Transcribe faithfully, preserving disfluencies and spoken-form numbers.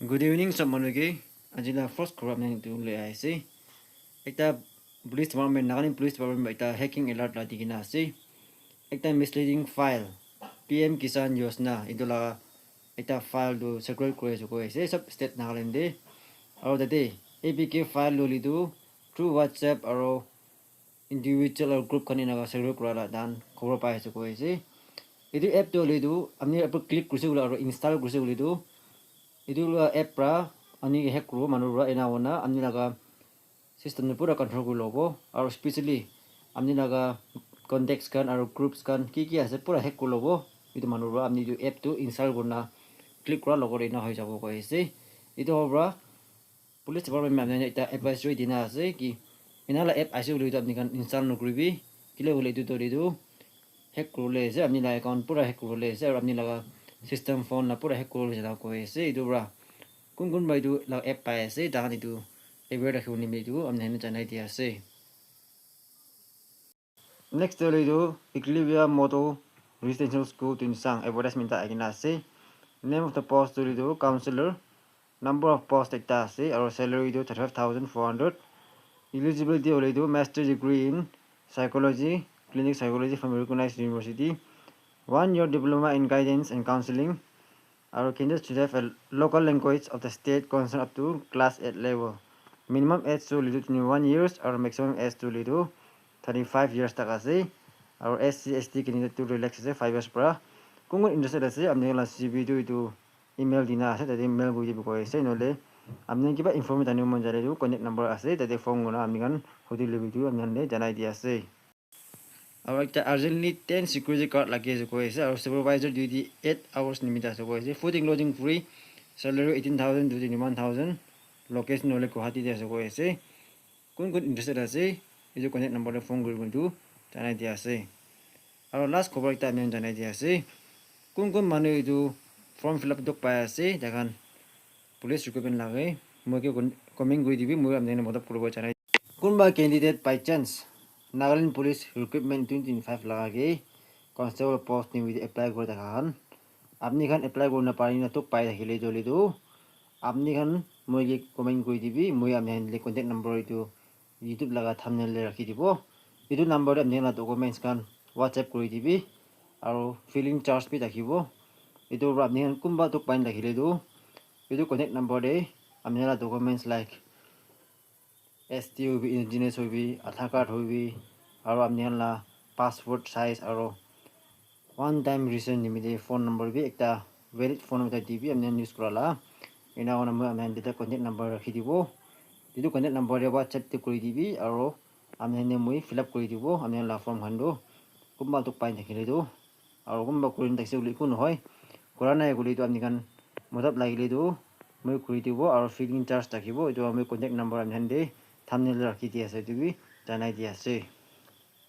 Good evening, sob manu ke. Aji la first khobor apni khan etu loi ahi ase. Ekta police department, Nagaland Police Department para ekta hacking alert la di kena ase. Ekta misleading file, P M Kisan Yojana, etu la ekta file tu circulate kuri ase koi ase, sob state Nagaland te. Aru tate A P K file loi le tu through WhatsApp aru individual aru group khan enaka circulate kura la dan khobor pai ase koi ase. Etu app tu hoile tu apni app click kurise koile aru install kurise koile tu etu la app para apni ke hack kuribo manu para ena hoina apni laga system tu pura control kuri lobo aru specially apni laga contacts khan aru groups khan ki ki ase pura hack kuri lobo etu manu para apni etu app tu install kurina click kura logot te ena hoi jabo koi ase. Etu hobo para police department manu khan ekta advisory dina ase ki ena la app ase koile tu apni khan install nokuribi kile koile etu tu etu hack kuribole ase apni la account pura hack kuribole ase aru apni laga system phone la pura hack kuribole ase ena koi ase etu para kun kun para etu la app pai ase taikhan etu aware rakhibo nimite etu apni khan ke janai dia ase. Next te hoile etu Eclavia Model Residential School Tuensang advertisement ekta ahi kena ase. Name of the post tu hoile etu counselor, number of post ekta ase aru salary tu thirty five thousand four hundred. Eligibility hoile etu master degree in psychology, clinic psychology from a recognized university, one year diploma in guidance and counseling, aru candidates should have a local language of the state concerned up to class eight level. Minimum age tu hoile tu twenty one years aru maximum age tu hoile tu thirty five years tak ase. Aru S C S T candidate tu relax ase five years para. Kun kun interested ase apni khan la C V tu etu email dina ase tate mail kuri dibi koi ase nohole apni khan kiba information janibo mon jai le tu contact number ase tate phone kurina apni khan hudi lobi tu apni khan ke janai dia ase. Aru ekta urgently ten security guard lagi ase koi ase aru supervisor duty eight hours nimite ase koi ase. Food including free, salary eighteen thousand to twenty one thousand, location hoile Guwahati te ase koi ase. Kun kun interested ase etu contact number te phone kuri kena etu janai dia ase. Aru last khobor ekta apni khan janai dia ase. Kun kun manu etu form fill up duk pai ase taikhan police recruitment lage moi ke comment kuri dibi moi apni khan ke madad kuribo janai. Kunba candidate by chance Nagaland Police Recruitment twenty twenty-five laga ke constable post nimite apply kuri thaka khan apni khan apply kurina pari na tuk pai thakile tu hoile tu apni khan moi ke comment kuri dibi moi apni khan le contact number etu YouTube laga thumbnail te rakhi dibo. Etu number te apni khan la documents khan WhatsApp kuri dibi aru filling charge bi thakibo. Etu para apni khan kunba tuk pai na thakile tu etu contact number te apni khan la documents like S T hoibi, indigenous hoibi, Aadhaar card hoibi, aru apni khan la passport size aru one time recent nimite phone number bi ekta valid phone ekta dibi apni khan use kura la. Ena hoina moi apni khan duita contact number rakhi dibo. Etu contact number te WhatsApp te kuri dibi aru apni khan ke moi fill up kuri dibo apni khan la form khan tu kunba tu pai thakile tu. Aru kunba kuri na thakise koile eku nohoi. Kura nai koile tu apni khan madad lagile tu moi kuri dibo aru filling charge thakibo. Etu moi contact number apni khan te thumbnail te rakhi di ase etu bi janai di ase.